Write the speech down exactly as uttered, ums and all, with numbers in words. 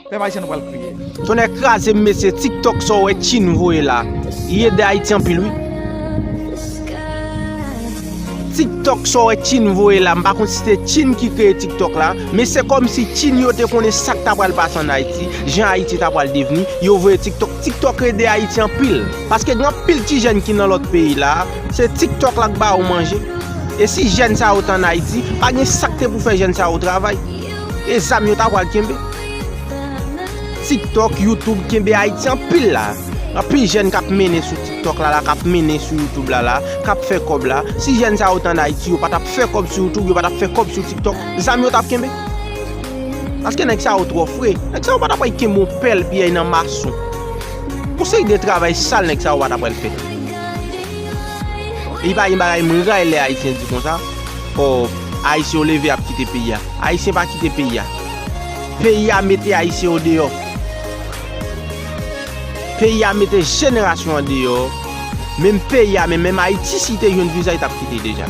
Pèp ayisyen nou pral kriye. Tonnè kraze m mesye, TikTok sa w wè Chine voye la, li ede Ayiti anpil wi. TikTok sa w wè Chine voye la, m pa konn si se Chine ki kreye TikTok la, men se kòmsi Chine yo te konnen sa k ta pral pase ann Ayiti, jan Ayiti ta pral devni, yo voye TikTok. TikTok ede Ayiti anpil. Paske gen anpil ti jèn ki nan lòt peyi la, se TikTok la k ba yo manje. E si jèn sa yo t ann Ayiti, pa gen sa k te pou fè jèn sa yo travay. E zam yo ta pral kenbe. TikTok, YouTube kenbe Ayiti anpil la. Anpil jèn k ap mennen sou TikTok la, la, k ap mennen sou YouTube la, la, k ap fè kòb la. Si jèn sa yo t ann Ayiti, yo pa t ap fè kòb sou YouTube, yo pa t ap fè kòb sou TikTok. Zam yo t ap kenbe. Paske nèg sa yo twò fre. Nèg sa yo pa t ap pral kenbe yon pèl pyèy nan mason. Yon seri de travay sal nèg sa yo pa t ap pral fè. E pa gen bagay m ray lè Ayisyen di konsa, o, Ayisyen yo leve ap kite peyi a. Ayisyen pa kite peyi a. Peyi a mete Ayisyen yo deyò. Peyi a mete jenerasyon an deyò. Menm peyi a, men menm Ayiti, si te jwenn viza, li t ap kite deja.